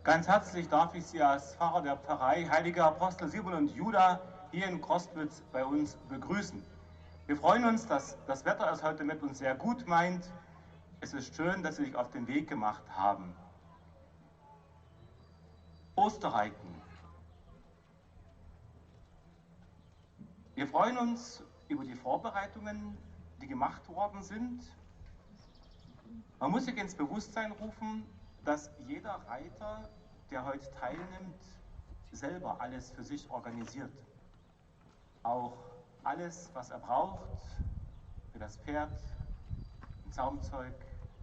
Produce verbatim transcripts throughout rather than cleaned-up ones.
Ganz herzlich darf ich Sie als Pfarrer der Pfarrei Heilige Apostel Simon und Juda hier in Crostwitz bei uns begrüßen. Wir freuen uns, dass das Wetter es heute mit uns sehr gut meint. Es ist schön, dass Sie sich auf den Weg gemacht haben. Osterreiten. Wir freuen uns über die Vorbereitungen, die gemacht worden sind. Man muss sich ins Bewusstsein rufen, dass jeder Reiter, der heute teilnimmt, selber alles für sich organisiert. Auch alles, was er braucht für das Pferd, ein Zaumzeug,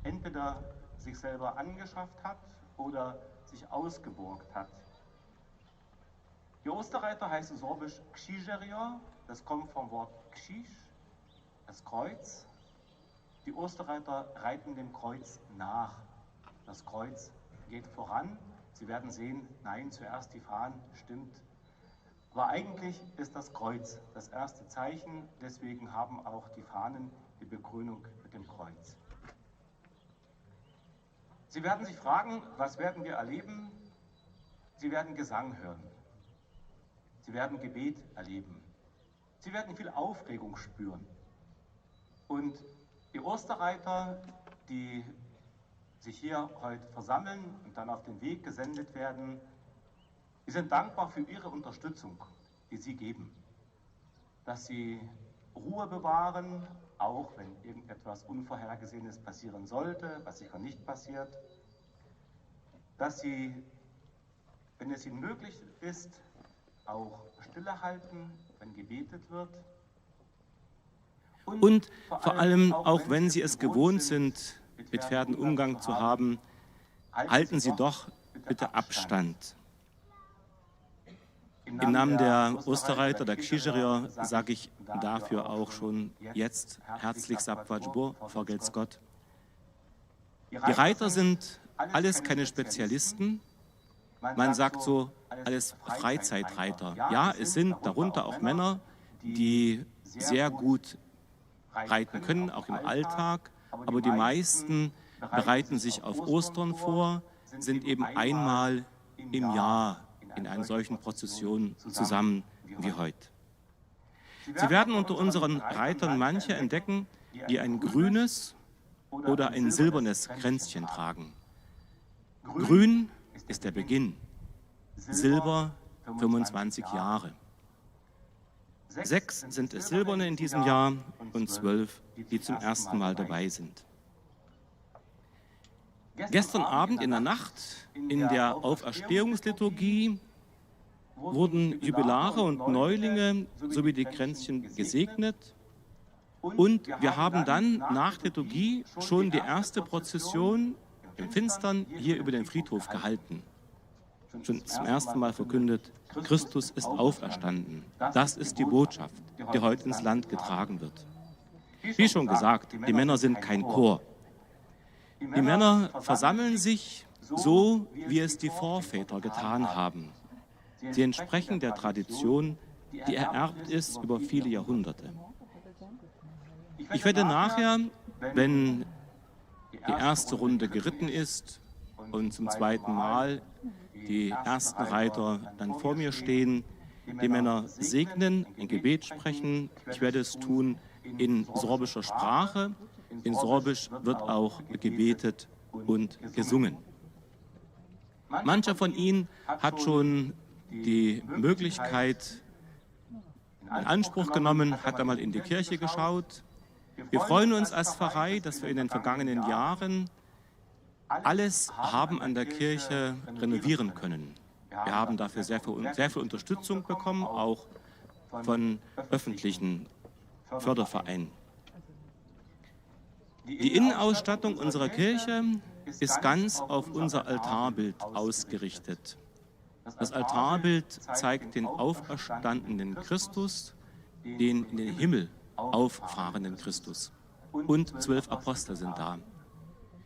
entweder sich selber angeschafft hat oder sich ausgeborgt hat. Die Osterreiter heißen Sorbisch Krzyżerjo, das kommt vom Wort Krzyż, das Kreuz. Die Osterreiter reiten dem Kreuz nach. Das Kreuz geht voran. Sie werden sehen, nein, zuerst die Fahnen, stimmt. Aber eigentlich ist das Kreuz das erste Zeichen, deswegen haben auch die Fahnen die Bekrönung mit dem Kreuz. Sie werden sich fragen, was werden wir erleben? Sie werden Gesang hören. Sie werden Gebet erleben. Sie werden viel Aufregung spüren. Und die Osterreiter, die sich hier heute versammeln und dann auf den Weg gesendet werden, wir sind dankbar für Ihre Unterstützung, die Sie geben. Dass Sie Ruhe bewahren, auch wenn irgendetwas Unvorhergesehenes passieren sollte, was sicher nicht passiert. Dass Sie, wenn es Ihnen möglich ist, auch stillehalten, wenn gebetet wird. Und vor allem, auch wenn Sie es gewohnt sind, mit Pferden Umgang zu haben, halten Sie doch bitte Abstand. Im Namen der Osterreiter, der Krzyżerjo, sage ich dafür auch schon jetzt herzlich Zapłać Bóg, vergelt's Gott. Die Reiter sind alles keine Spezialisten. Man sagt so, alles Freizeitreiter. Ja, es sind darunter auch Männer, die sehr gut reiten können, auch im Alltag. Aber die meisten bereiten sich auf Ostern vor, sind eben einmal im Jahr in einer solchen Prozession zusammen wie heute. Sie werden unter unseren Reitern manche entdecken, die ein grünes oder ein silbernes Kränzchen tragen. Grün ist der Beginn, Silber fünfundzwanzig Jahre. Sechs sind es silberne in diesem Jahr und zwölf, die zum ersten Mal dabei sind. Gestern Abend in der Nacht in der Auferstehungsliturgie wurden Jubilare und Neulinge sowie die Kränzchen gesegnet. Und wir haben dann nach Liturgie schon die erste Prozession im Finstern hier über den Friedhof gehalten. Schon zum ersten Mal verkündet, Christus ist auferstanden. Das ist die Botschaft, die heute ins Land getragen wird. Wie schon gesagt, die Männer sind kein Chor. Die Männer versammeln sich so, wie es die Vorväter getan haben. Sie entsprechen der Tradition, die ererbt ist über viele Jahrhunderte. Ich werde nachher, wenn die erste Runde geritten ist und zum zweiten Mal die ersten Reiter dann vor mir stehen, die Männer segnen, ein Gebet sprechen. Ich werde es tun in sorbischer Sprache. In Sorbisch wird auch gebetet und gesungen. Mancher von Ihnen hat schon die Möglichkeit in Anspruch genommen, hat einmal in die Kirche geschaut. Wir freuen uns als Pfarrei, dass wir in den vergangenen Jahren alles haben an der Kirche renovieren können. Wir haben dafür sehr viel, sehr viel Unterstützung bekommen, auch von öffentlichen Fördervereinen. Die Innenausstattung unserer Kirche ist ganz auf unser Altarbild ausgerichtet. Das Altarbild zeigt den auferstandenen Christus, den in den Himmel auffahrenden Christus. Und zwölf Apostel sind da.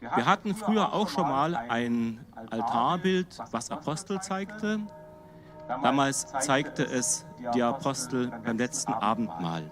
Wir hatten früher auch schon mal ein Altarbild, was Apostel zeigte. Damals zeigte es die Apostel beim letzten Abendmahl.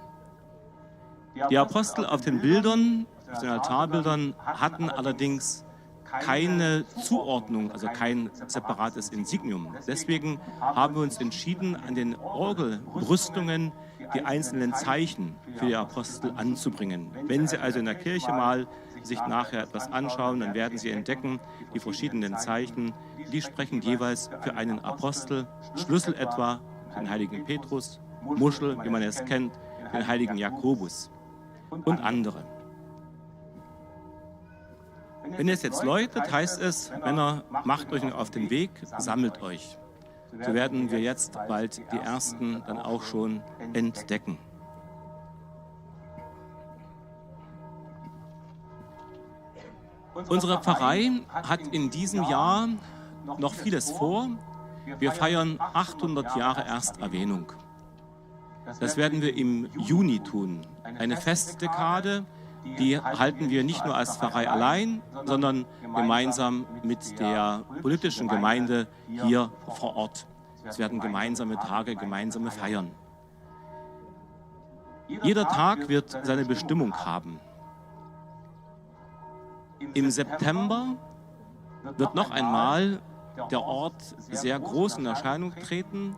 Die Apostel auf den Bildern, auf den Altarbildern, hatten allerdings keine Zuordnung, also kein separates Insignium. Deswegen haben wir uns entschieden, an den Orgelbrüstungen die einzelnen Zeichen für die Apostel anzubringen. Wenn Sie also in der Kirche mal sich nachher etwas anschauen, dann werden Sie entdecken, die verschiedenen Zeichen, die sprechen jeweils für einen Apostel. Schlüssel etwa für den heiligen Petrus, Muschel, wie man es kennt, für den heiligen Jakobus und andere. Wenn es jetzt läutet, heißt es: „Männer, macht euch auf den Weg, sammelt euch.“ So werden wir jetzt bald die ersten dann auch schon entdecken. Unsere Pfarrei hat in diesem Jahr noch vieles vor. Wir feiern achthundert Jahre Ersterwähnung. Das werden wir im Juni tun. Eine Festdekade, die halten wir nicht nur als Pfarrei allein, sondern gemeinsam mit der politischen Gemeinde hier vor Ort. Es werden gemeinsame Tage, gemeinsame Feiern. Jeder Tag wird seine Bestimmung haben. Im September wird noch einmal der Ort sehr groß in Erscheinung treten.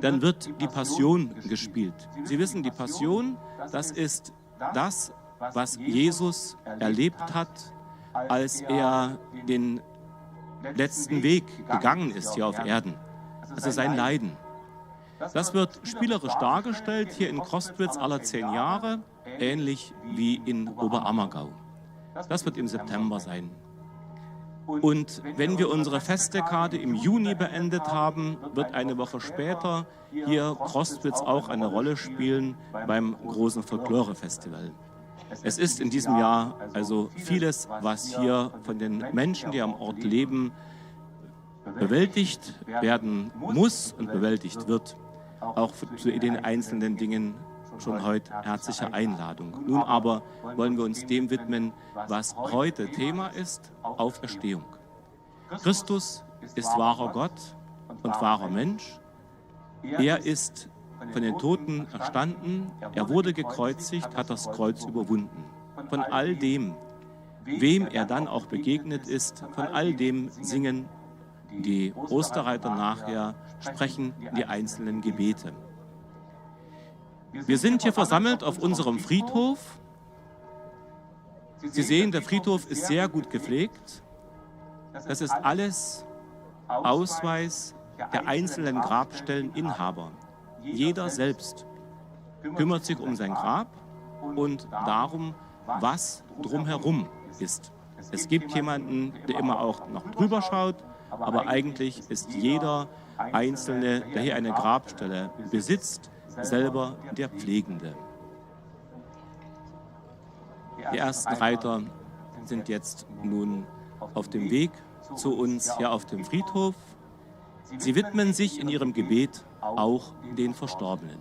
Dann wird die Passion gespielt. Sie wissen, die Passion, das ist das, was Jesus erlebt hat, als er den letzten Weg gegangen ist hier auf Erden. Also sein Leiden. Das wird spielerisch dargestellt hier in Crostwitz alle zehn Jahre, ähnlich wie in Oberammergau. Das wird im September sein. Und wenn wir unsere Festdekade im Juni beendet haben, wird eine Woche später hier Crostwitz auch eine Rolle spielen beim großen Folklore-Festival. Es ist in diesem Jahr also vieles, was hier von den Menschen, die am Ort leben, bewältigt werden muss und bewältigt wird. Auch zu den einzelnen Dingen schon heute herzliche Einladung. Nun aber wollen wir uns dem widmen, was heute Thema ist: Auferstehung. Christus ist wahrer Gott und wahrer Mensch. Er ist von den Toten erstanden, er wurde gekreuzigt, hat das Kreuz überwunden. Von all dem, wem er dann auch begegnet ist, von all dem singen die Osterreiter nachher, sprechen die einzelnen Gebete. Wir sind hier versammelt auf unserem Friedhof. Sie sehen, der Friedhof ist sehr gut gepflegt. Das ist alles Ausweis der einzelnen Grabstelleninhaber. Jeder selbst kümmert sich um sein Grab und darum, was drumherum ist. Es gibt jemanden, der immer auch noch drüber schaut, aber eigentlich ist jeder Einzelne, der hier eine Grabstelle besitzt, selber der Pflegende. Die ersten Reiter sind jetzt nun auf dem Weg zu uns hier auf dem Friedhof. Sie widmen sich in ihrem Gebet auch den Verstorbenen.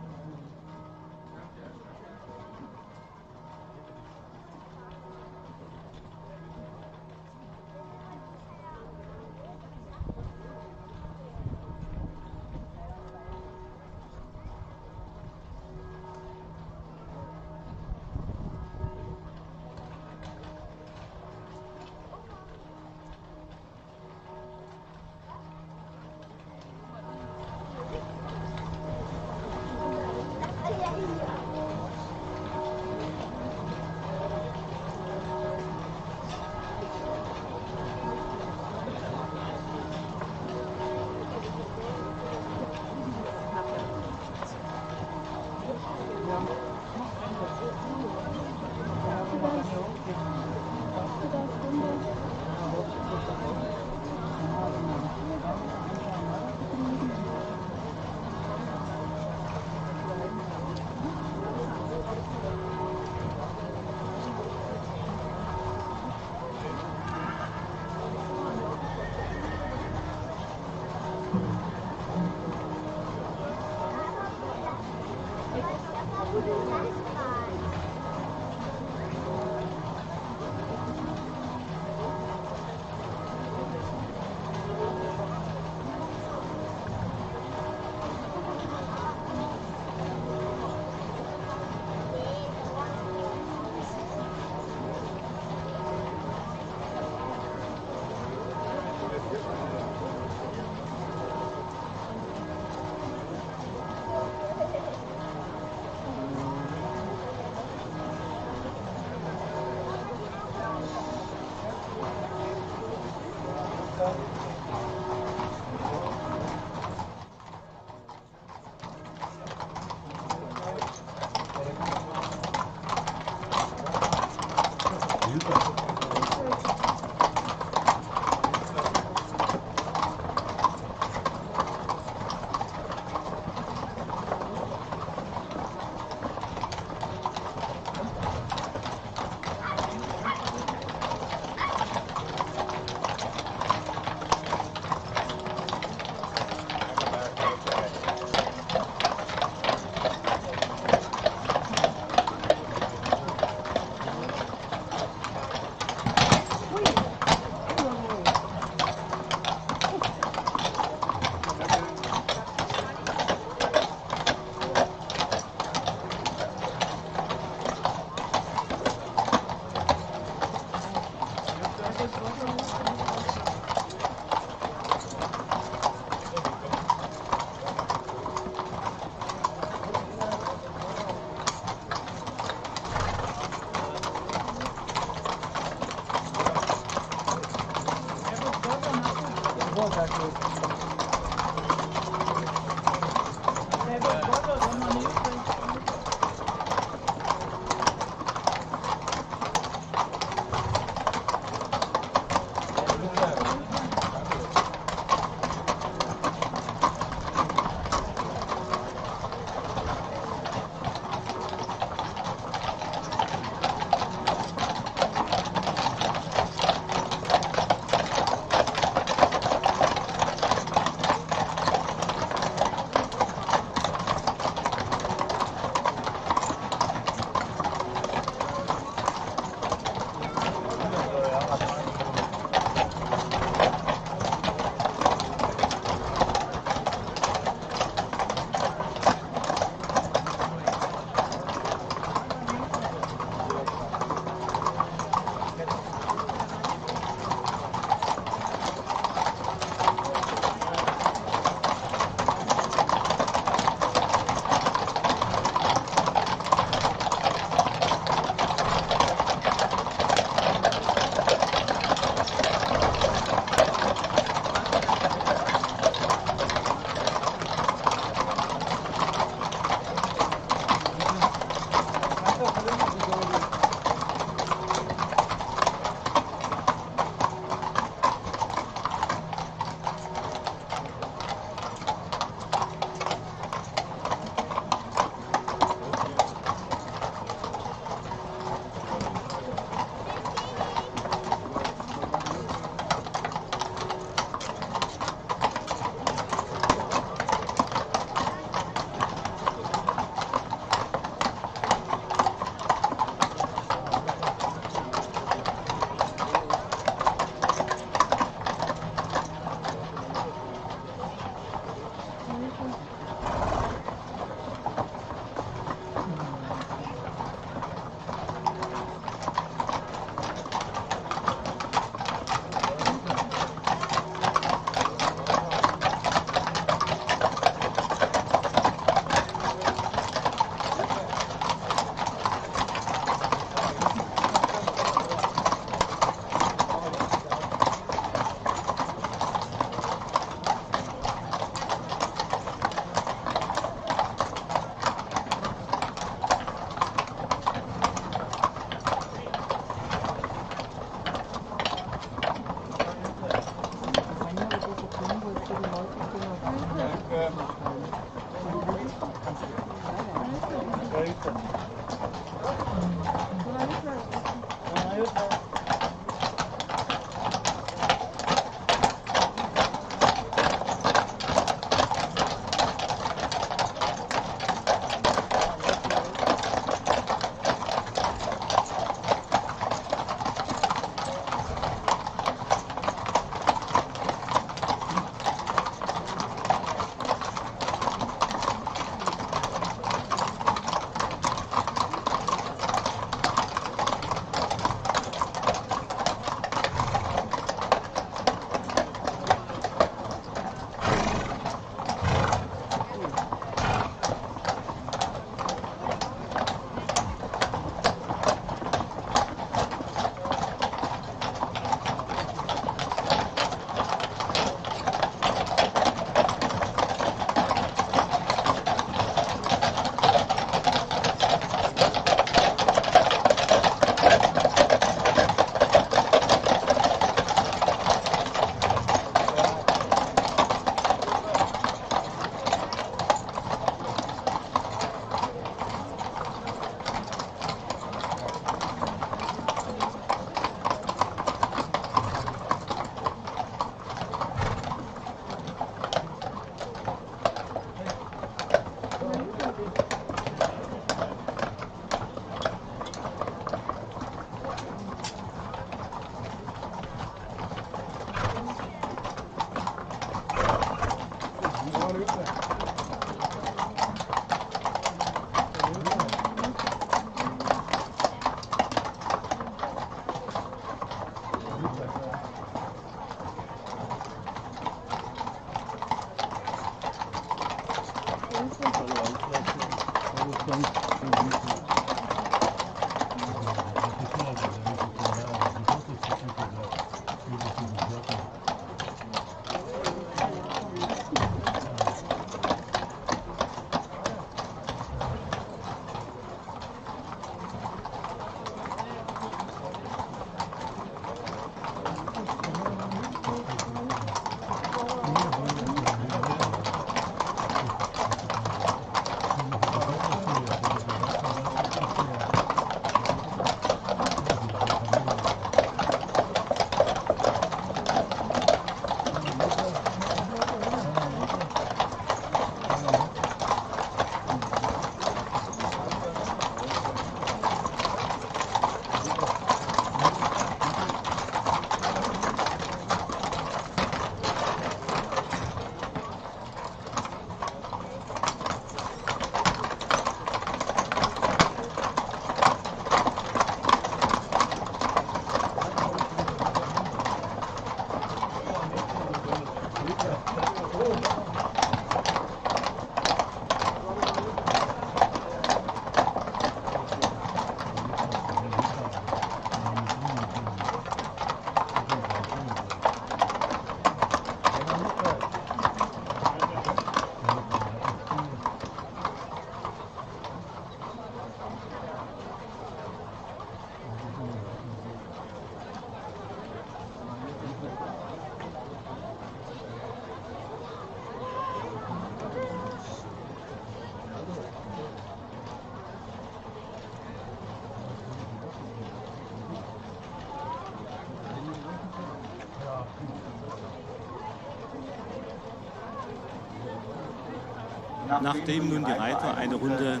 Nachdem nun die Reiter eine Runde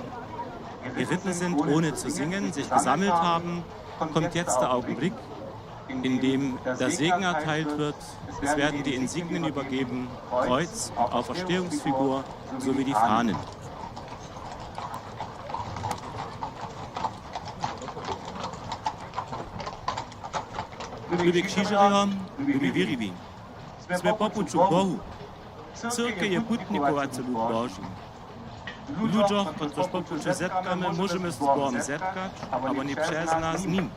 geritten sind, ohne zu singen, sich gesammelt haben, kommt jetzt der Augenblick, in dem der Segen erteilt wird. Es werden die Insignien übergeben, Kreuz und Auferstehungsfigur sowie die Fahnen. Lubi křižerjo, lubi wěriwi, smy po puću k Bohu. Cyrkej je putnikowacy lud Boži. Ludźoch, kotrychž po puću zetkamy, móžemy z Bohom zetkać, abo ně přez nas z nim.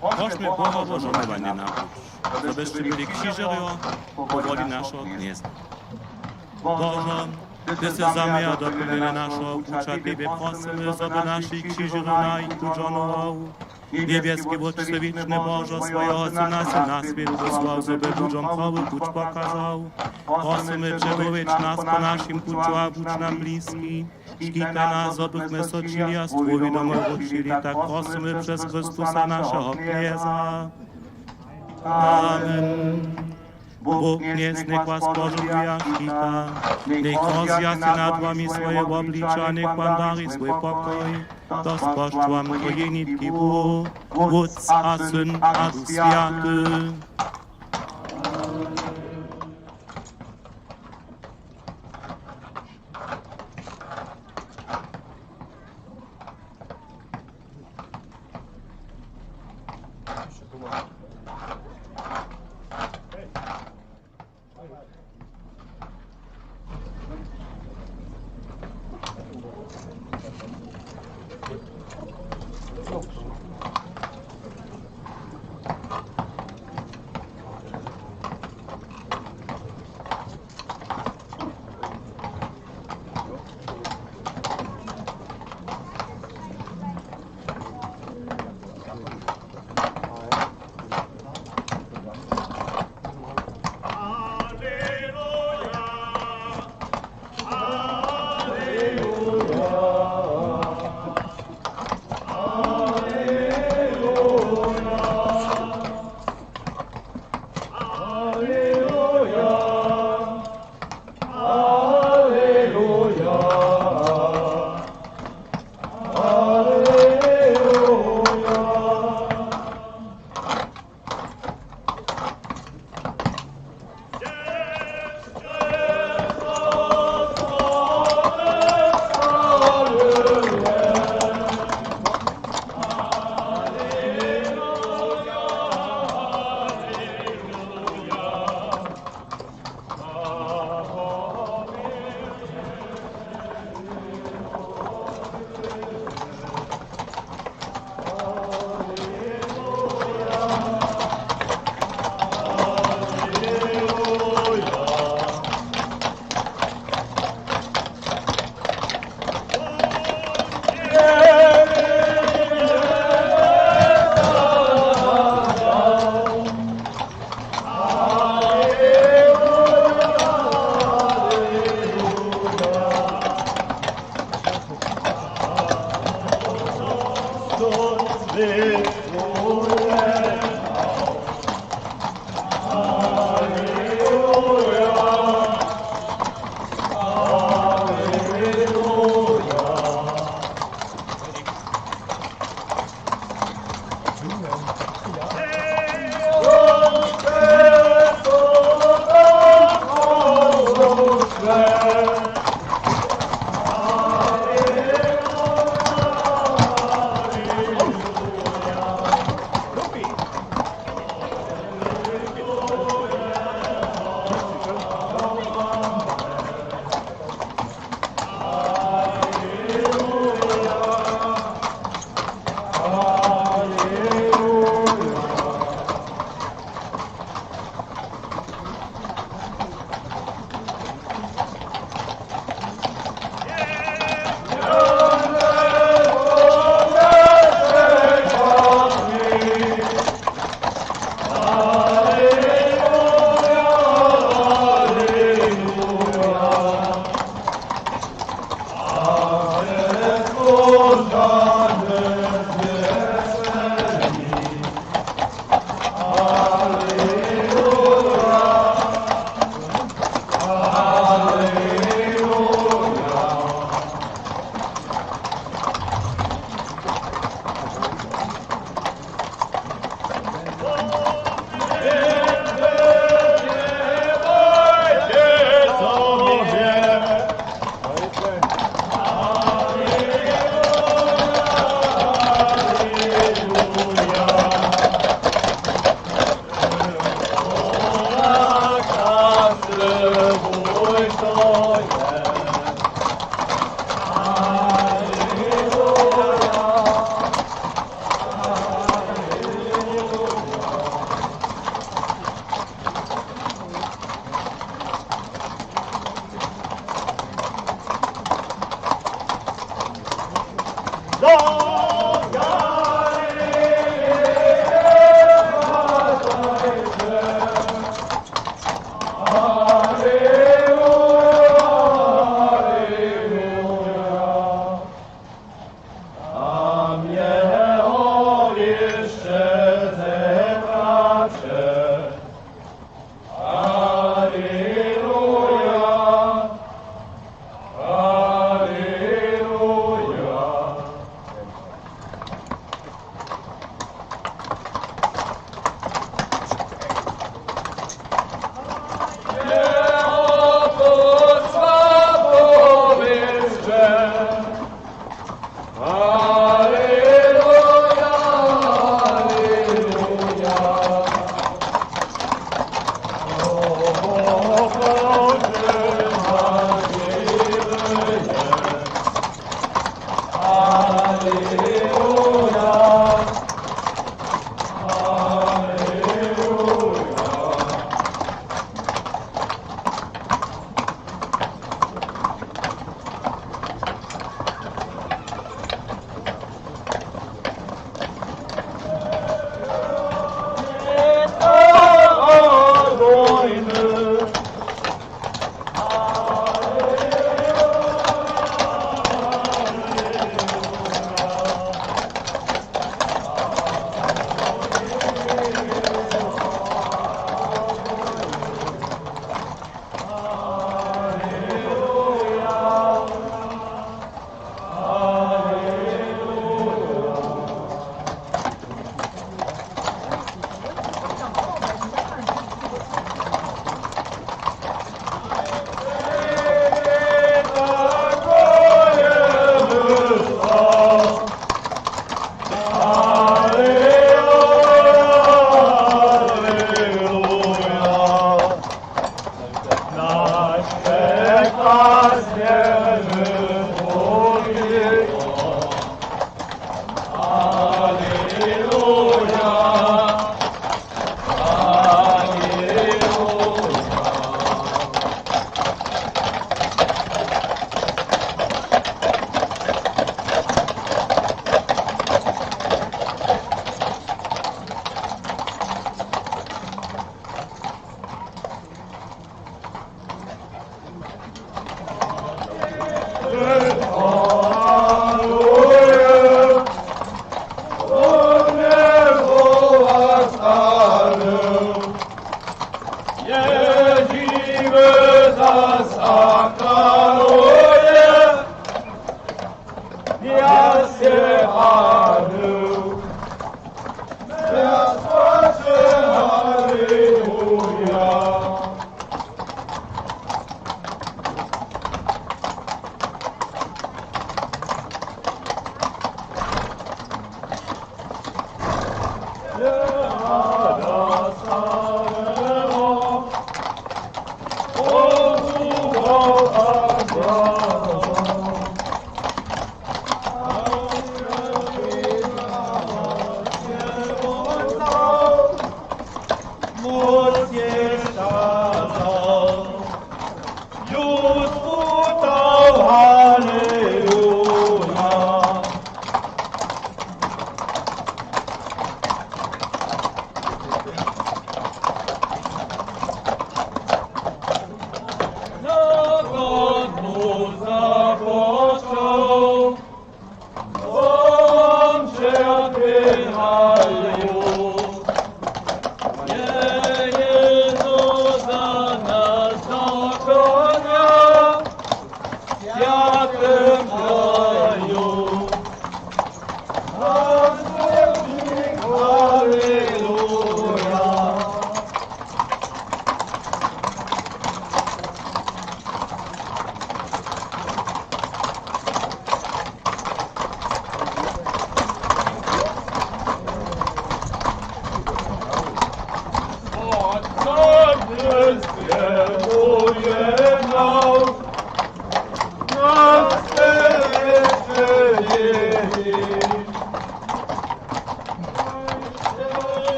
Prosmy Boha wo žohnowanje na puć, zo byšće byli křižerjo po woli našeho Knjeza. Božo, ty sy zaměr doplnjenje našeho puća, tebje prosymy, zo by našich křižerjow najich put žohnował. Njebjeski Wótče, wěčny Božo, swojeho Syna sy na swět posłał, zo by ludźom prawy puć pokazał. Prosymy će, dowjedź nas po našim puću a budź nam bliski. Šćitaj nas, zo bychmy so čili a strowi domoj wróćili, tak prosymy přez Chrystusa, našeho Knjeza. Amen. Bóh Knjez njech was požohnuje a šćita, njech rozjasni nad wami swoje wobliča, njech wam dari swój pokoj. To spožč wam to jenički Bóh, Wótc a Syn a Duch Swjaty.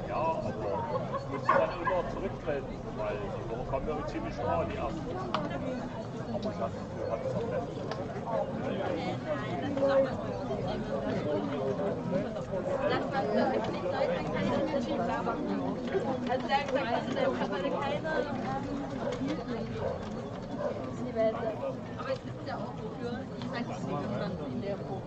Ja, aber das muss ich dann immer zurückmelden, weil die Woche kommen wir ziemlich nah, die ersten. Aber ich hatte, hatte es auch nicht. Also, da, da kannst du deinem Körper keine. Aber es ist ja auch für die Science-Fiction in der Form.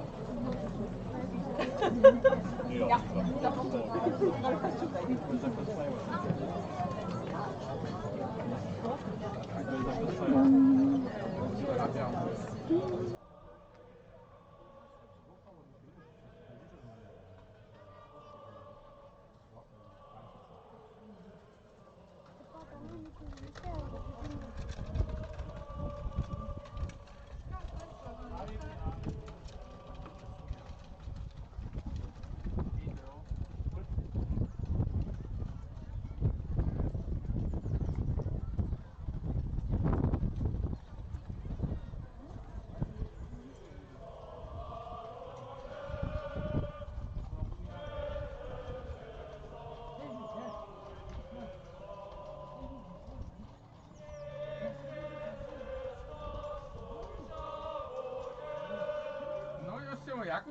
No, još ćemo jako.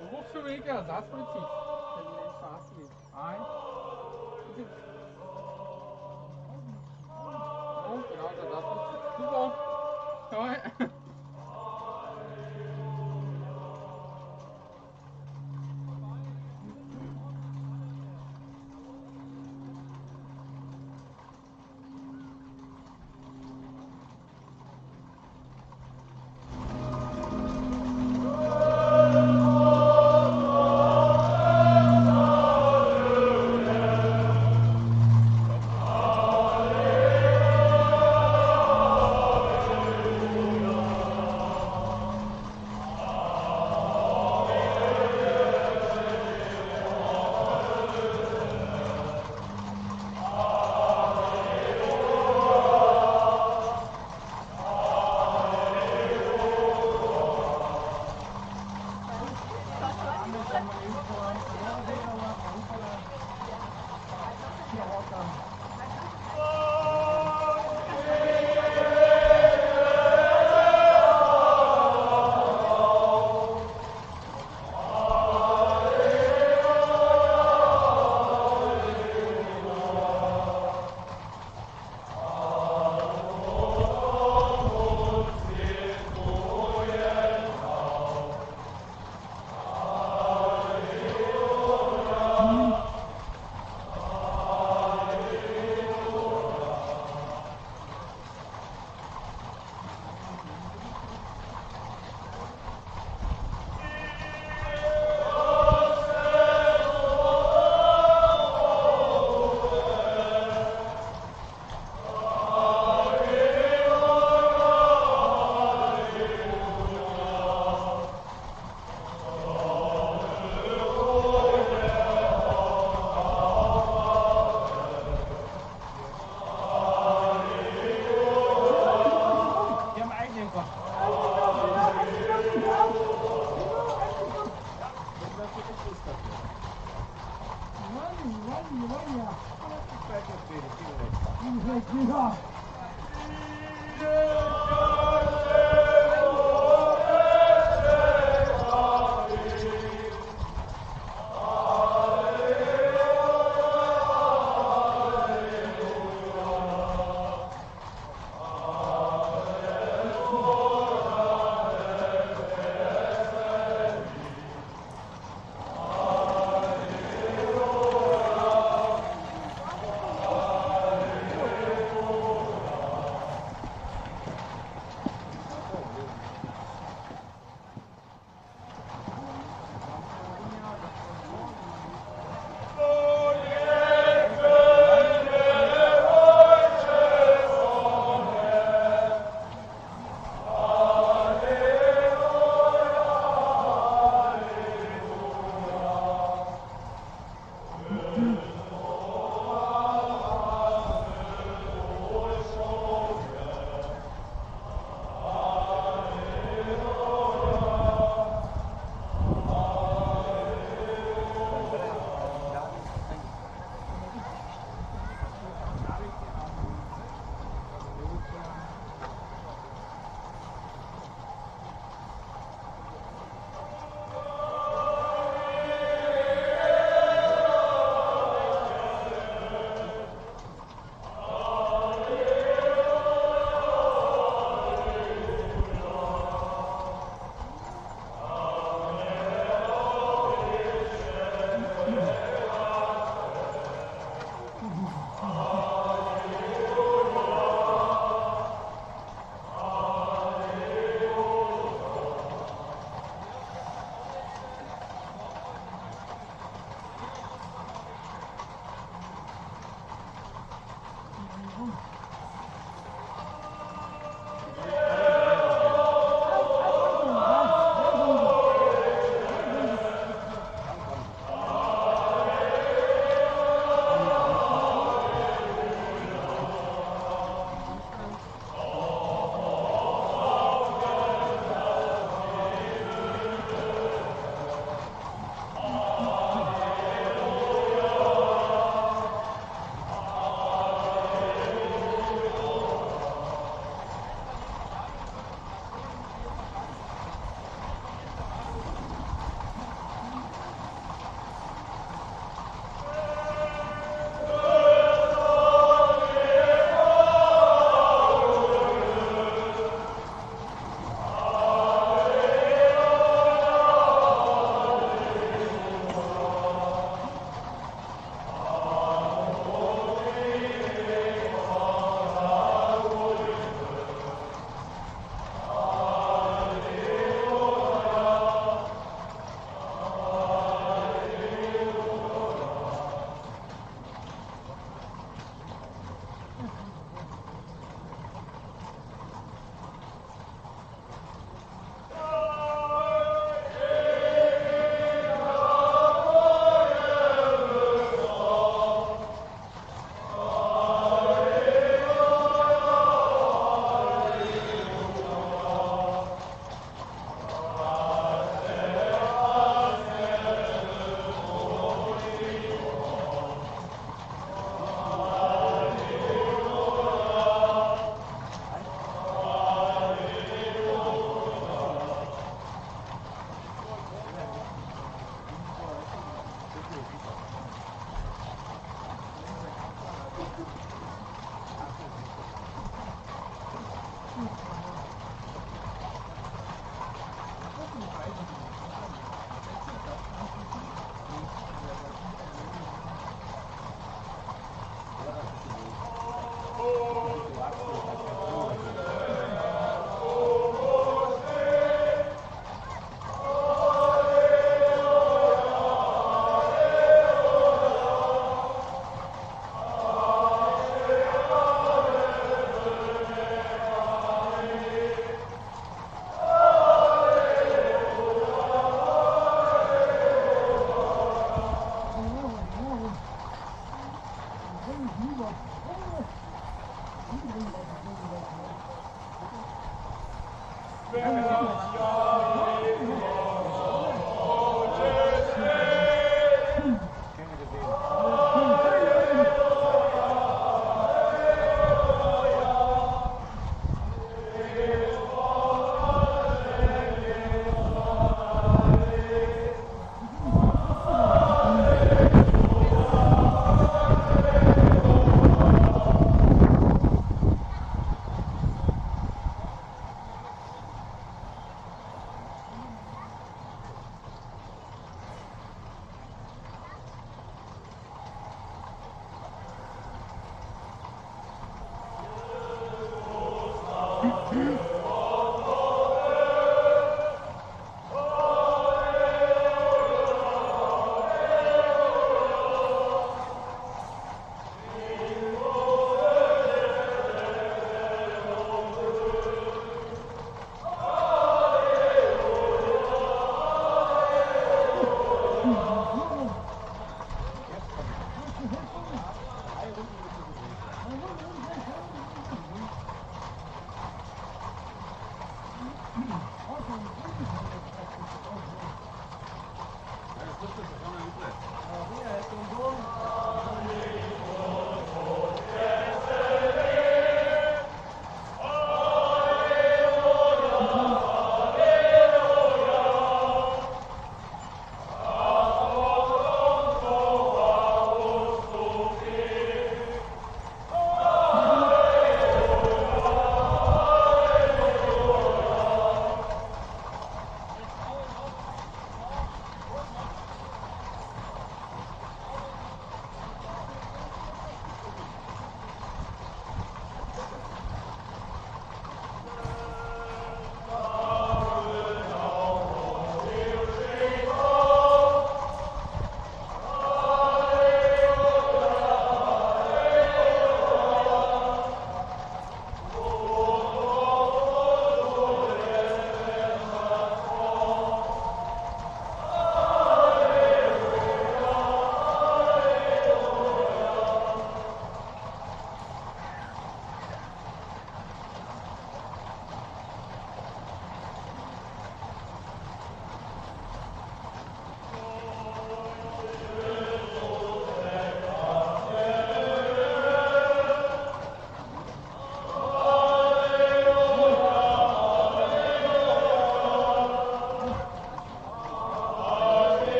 Ovo su mi nekaj zasmrći. Aj. No, genau, da zasmrći. Super. Aj.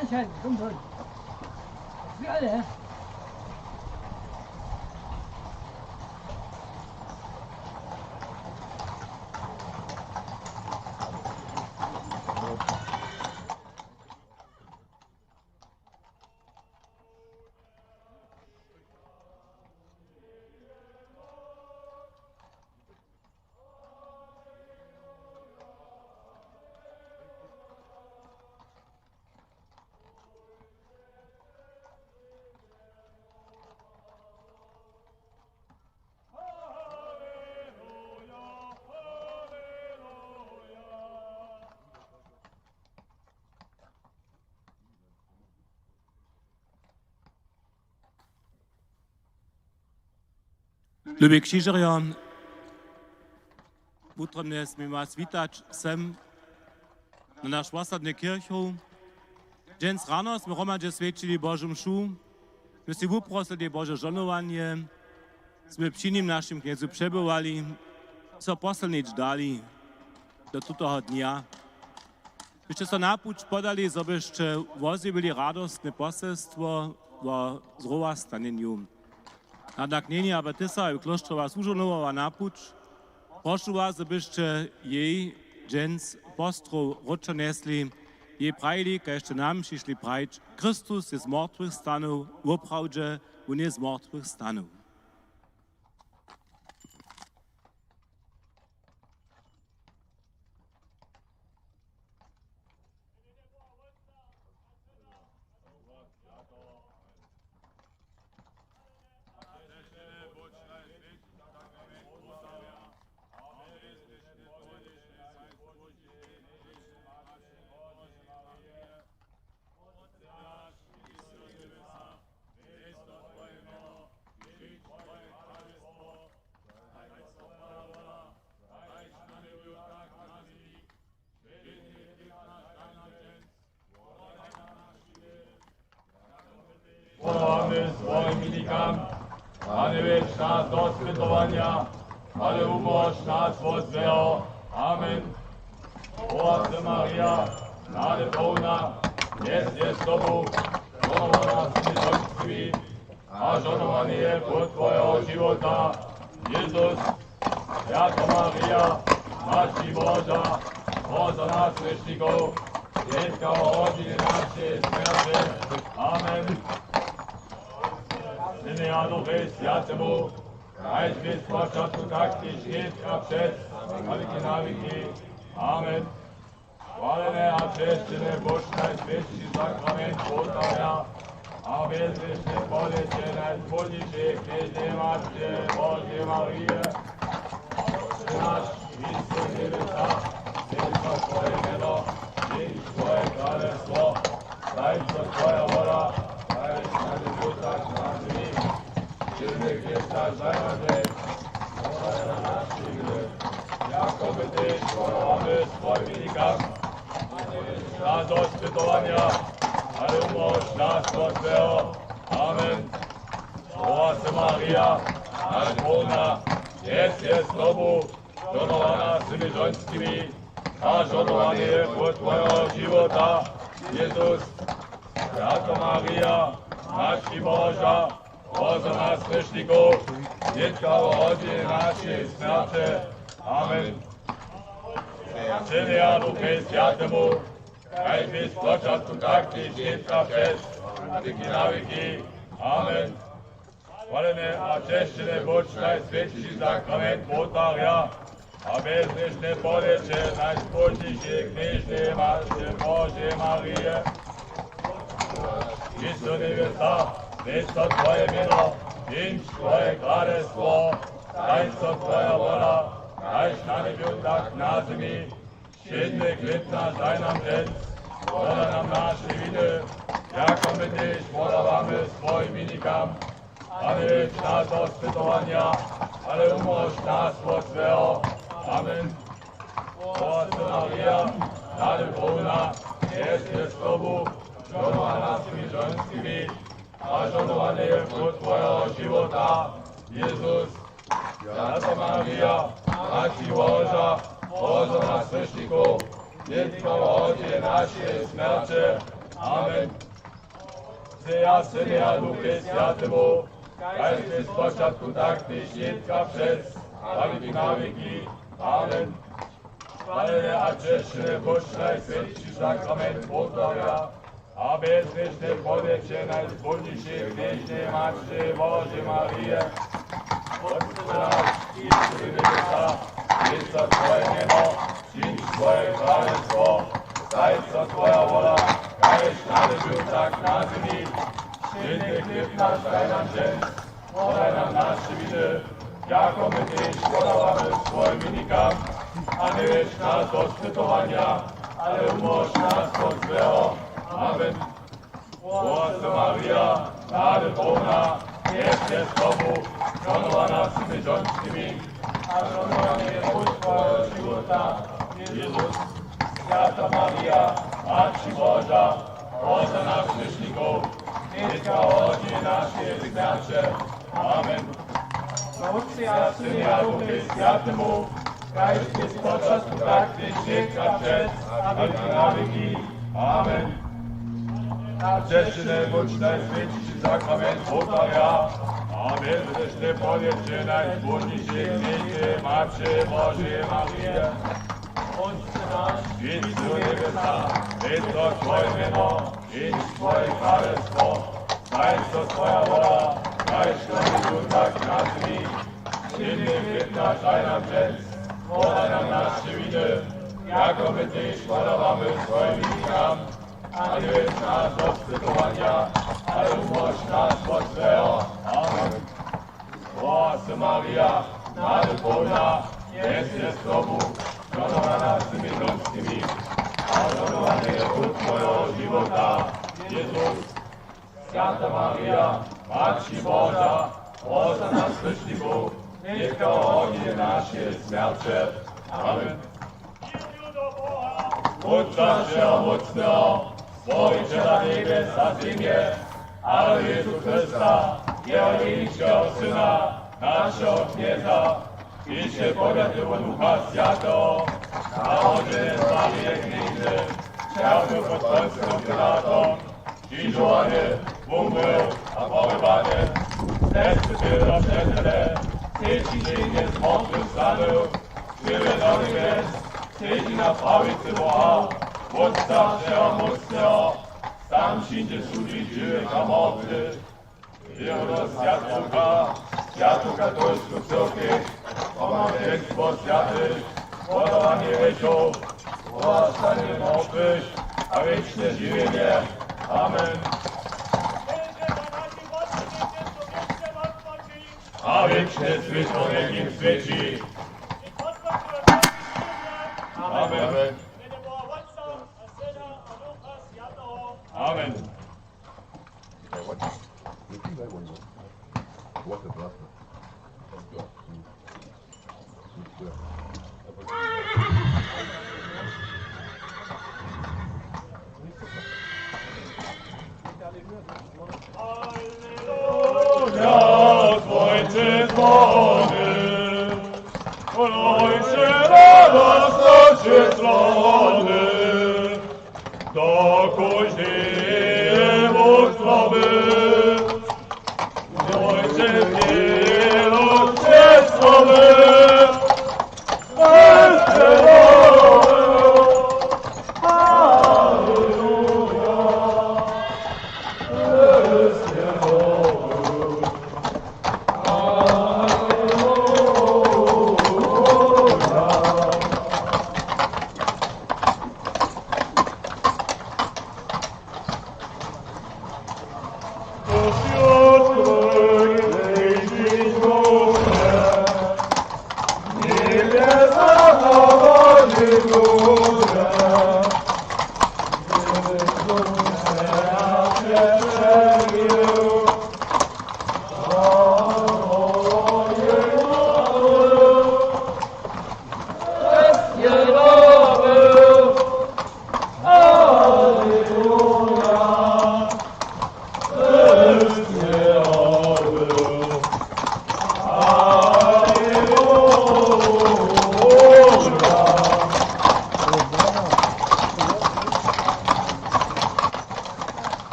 Anscheinend, komm schon. Für alle. Lubi křižerjo, wutrobnje směmy was witać sem na naš wosadny kěrchow. Dźens rano smy hromadźe swjećili Božu mšu. Smy sej wuprosili Bože žohnowanje. Smy při nim, našim Knjezu, přebywali, so posylnić dali do tutoho dnja. Byšće so na puć podali, zo byšće wozjewili radostne poselstwo wo zrowastanjenju. Nadnak njeni abatysa je w klóštrje was wužohnował na puć. Prošu was, zo byšće jej dźens postrow wróćo njesli, jej prajili, kaž sće nam přišli prajić: Chrystus je z mortwych stanył, woprawdźe, wón je z mortwych stanył. Wodawamy swojim minikam, a njewjedź nas do spytowanja, ale wumóž nas wot złeho. Amen. Zdrowa sy, Marija, hnady połna, Knjez je z tobu, žohnowana sy mjez žonskimi, a žohnowany je płód twojeho žiwota, Jezus. Swjato Marija, Matki Boža, proš za nas hrěšnikow, nětko a w hodźinje našeje smjerće. Amen. Synu a Duchu Swjatemu, kaž bě z počatku, tak tež nětko a přez wěki na wěki. Amen. Chwaleny a česćeny budź Najswjatši sakrament wołtarja a wěznične polěće Najswjatšeje Knježneje Matře Božeje Marije. Naš, kiž sy w njebjesach, swjeć so twoje mjeno, přińdź twoje kralestwo, stań so twoja wola, kaž na njebju, tak na zemi. Jako my tež wodawamy swojim minikam. A njewjedź nas do spytowanja, ale wumóž nas wot złeho. Amen. Zdrowa sy, Marija, hnady połna, Knjez je z tobu, žohnowana sy mjez žonskimi, a žohnowany je płód twojeho žiwota, Jezus. Swjato Marija, Matki Boža, proš za nas hrěšnikow, nětko a w hodźinje našeje smjerće. Amen. Synu a Duchu Swjatemu, kaž bě z počatku, tak tež nětko a přez wěki na wěki. Amen. Chwaleny a česćeny budź Najswjatši sakrament wołtarja a wěznične polěće Najswjatšeje Knježneje Matře Božeje Marije. Kiž sy w njebjesach, swjeć so twoje mjeno, přińdź twoje kralestwo, stań so twoja wola, kaž na njebju, tak na zemi. Wšědny chlěb naš daj nam dźens, woda nam naše winy, jako my tež wodawamy swojim winikam. A njewjedź nas do spytowanja, ale wumóž nas wot złeho. Amen. Zdrowa sy, Marija, hnady połna, Knjez je z tobu, žohnowana sy mjez žonskimi, a žohnowany je płód twojeho žiwota, Jezus. Swjato Marija, Matki Boža, proš za nas hrěšnikow, nětko a w hodźinje našeje smjerće. Amen. Sej a Synej a Duchej Swjatemu, kaž bě z spočatku, tak tež nětka, přez a wěki na wěki. Amen. Chwalene a česćene budź Najswjeći sakrament wołtarja a bezhrěšne podjekće Najzbóžnišej knježneje Maćerje Božeje Marije. Wótče naš, kiž sy w njebjesach, swjeć so twoje mjeno, přińdź twoje kralestwo, stań so twoja wola, kaž na njebju, tak na zemi. Wšědny chlěb naš daj nam dźens, wodaj nam naše winy, jako my tež wodawamy swojim winikam, a njewjedź nas do spytowanja, ale wumóž nas wot złeho. Amen. Zdrowa sy, Marija, hnady połna, Knjez je z tobu, žohnowana sy mjez žonskimi, a žohnowany je płód twojeho žiwota, Jezus. Swjata Marija, Maći Boža, proš za nas hrěšnikow, nětko a w hodźinje našeje smjerće. Amen. Wótče a Synej a Duchej Swjatemu, kaž bě z spočatku, tak tež nětko, přez a wěki na wěki. Amen. Česćene budź Najswjeći sakrament wołtarja a bezhrěšne podjekće Najzbóžnišej knježneje Maćerje Božeje Marije. Wótče naš, kiž sy w njebjesach, swjeć so twoje mjeno, přińdź twoje kralestwo, stań so twoja wola, kaž na njebju, tak na zemi. Wšědny chlěb naš daj nam dźens, wodaj nam naše winy, jako my tež wodawamy swojim winikam, a njewjedź nas do spytowanja, ale wumóž nas wot złeho. Amen. Zdrowa sy, Marija, hnady połna, Knjez je z tobu, žohnowana sy mjez žonskimi, a žohnowany je płód twojeho žiwota, Jezus. Swjata Marija, Maći Boža, proš za nas hrěšnikow, nětko a w hodźinje našeje smjerće. Amen. Wótča wšehomócneho, Stworićela njebjes a zemje, a Jezu Chrysta, jeho jeničkeho Syna, našeho Knjeza, kiž je podłatej wot Ducha Swjateho, narodźeny z Marije Knježny, ćerpjeł pod Poncijom Piłatom, křižowany, wumrěł a pohrbjany, znjez sydźi do přećele, třeći dźeń je z mortwych stanył, sydźi do njebjes, sedźi na prawicy Boha, Wótca wšehomócneho, tam přińdźe sudźić žiwych a mortwych. Wěru do Swjateho Ducha, swjatu katolsku cyrkej, pomawjenstwo swjatych, wodawanje hrěchow, powstanje mortwych a wěčne žiwjenje. Amen. A wěčne swětło w wěkim swěći. Amen. Amen. Alleluja, Ojče zbožny, Ojče radosno česłany, do kóždeje wostroby, Ojče, telo česłany,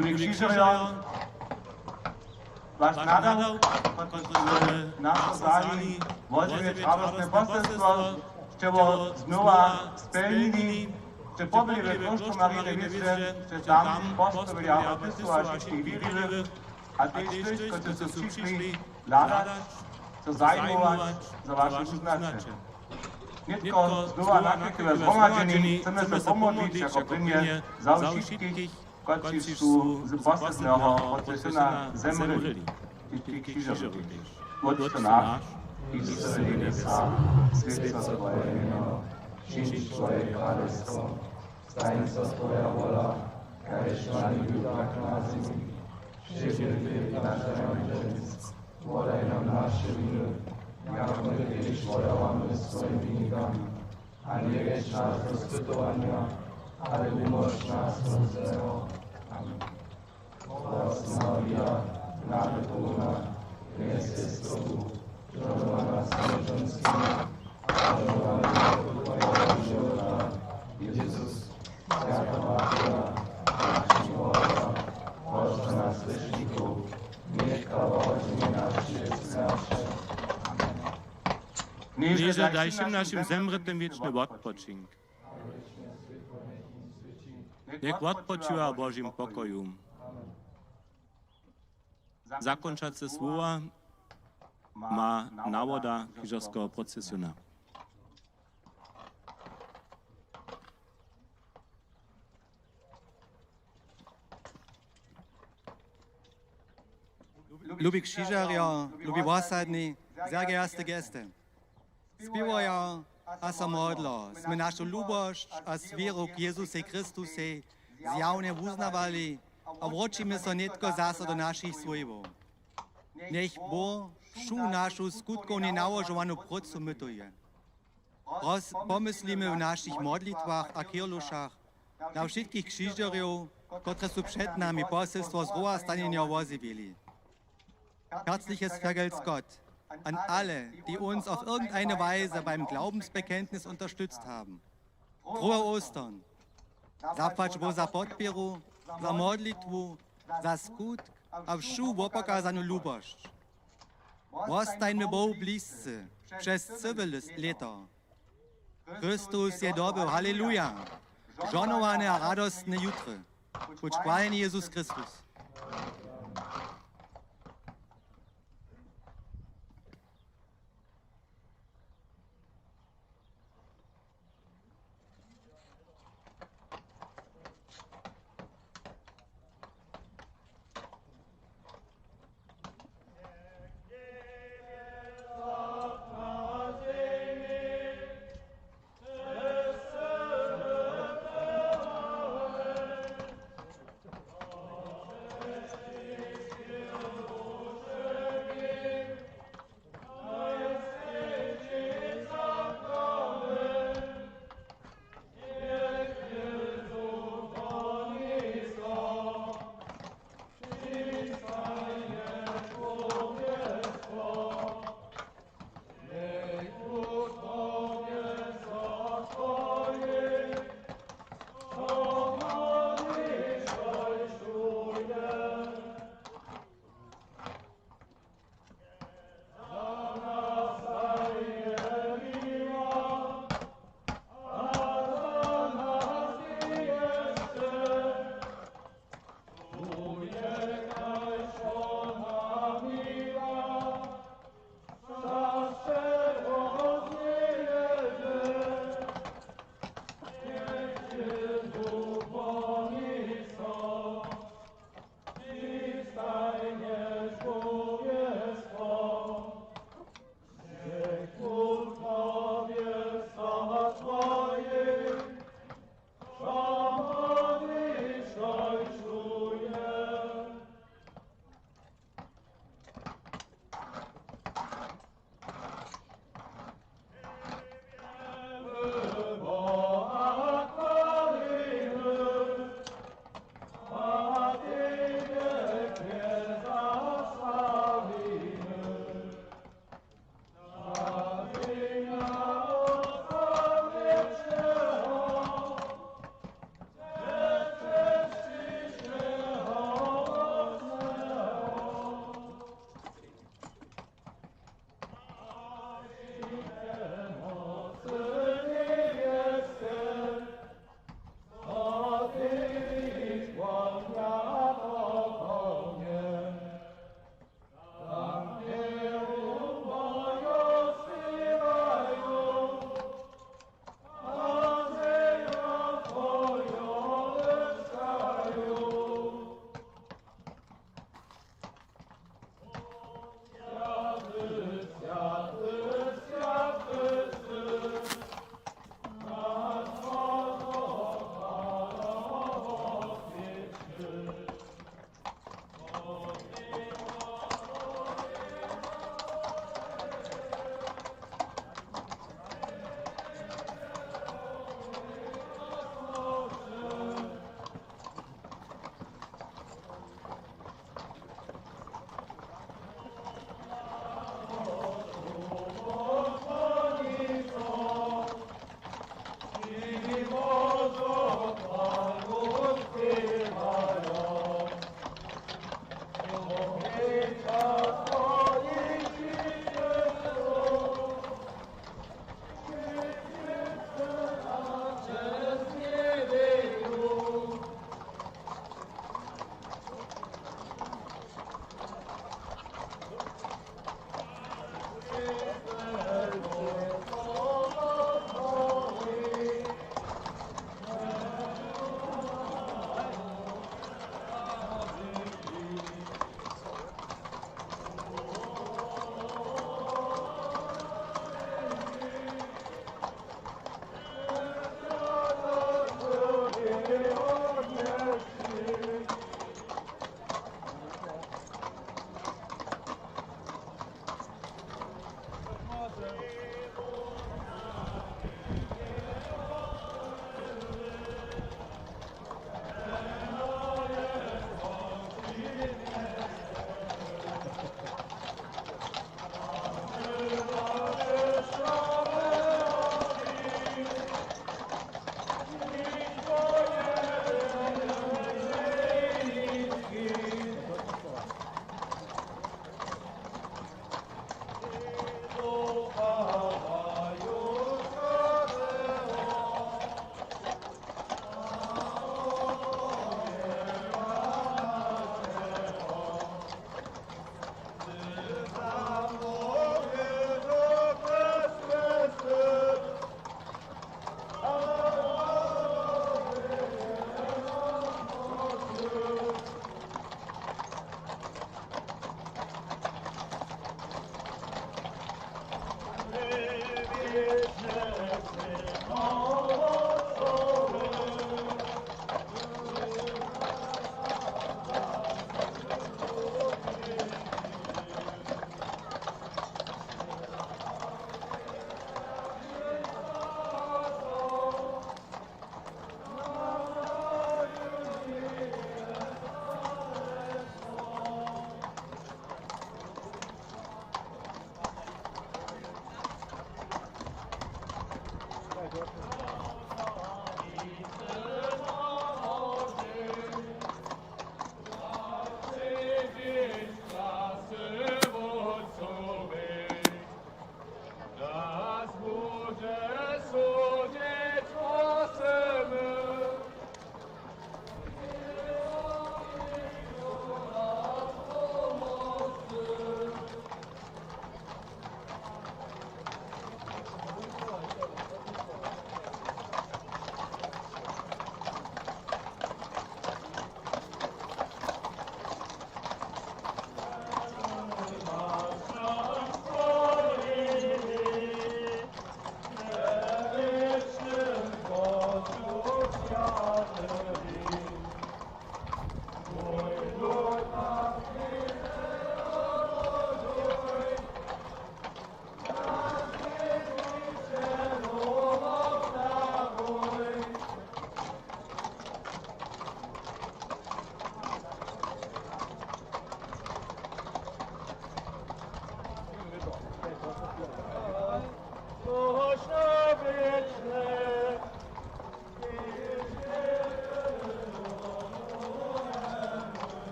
Dragi křižerjo, waš nadawk, kotryž naše zali, wozjewić radostne poselstwo, sće wot znowa spjelnili, sće pobyli we chrósću Marijine wězrje, sće tam posłowili jako tysu a wšitych wěriwych, a tež tych, kotřiž su přišli hladać, so zajimować za waše wuznaće. Nětko znowa na chwilku zhromadźeni, chcemy so pomodlić jako prěnje za wšitkich, kotřiž su z posledneho procesiona zemrěli, wšitki křižerjow tež. Wótče naš, kiž sy w njebjesach, swjeć so twoje mjeno, přińdź twoje kralestwo, stań so twoja wola, kaž na njebju, tak na zemi. Wšědny chlěb naš daj nam dźensa, wodaj nam naše winy, jako my tež wodawamy swojim winikam. A njewjedź nas do spytowanja, ale wumóž nas wot złeho. Amen. Zdrowaś sy, Marija, nady połnoma, Knjez je z tobu, žohnowana sy mje žonskimi, a žohnowany je płód twojeho žiwota, Jezus. Swjata Marija, Matko Boža, proš za nas hrěšnikow, nětko a w hodźinje našeje smjerće. Amen. Knježe, daj wšěm našim zemrětym wěčny wotpočink. Njech wotpočiwa w Božim pokoju. Zakónčace słowa ma nawoda křižerskeho procesiona. Lubi křižerjo, lubi wosadni, zergejaste gesty. Spěwajo a so modlo smy našu lubosć a swěru k Jezusej Chrystusej zjawnje wuznawali a wróćimy so nětko zaso do našich swójbow. Njech Bóh wšu našu skutkownje nałožowanu prócu mytuje. Roz-, pomyslimy w našich modlitwach a chěrlušach na wšitkich křižerjow, kotrež su před nami poselstwo zhrowastanjenja wozjewili. Herzliches Vergelt's Gott an alle, die uns auf irgendeine Weise beim Glaubensbekenntnis unterstützt haben. Frohe Ostern. Zapłać Boh za podpěru, za modlitwu, za skutk a wšu wopokazanu lubosć. Wostańmy Bohu blízcy přez cyłe lys-, lěto. Chrystus je dobył, haleluja! Žohnowany a radostny jutry. Budź chwaleni, Jezus Chrystus.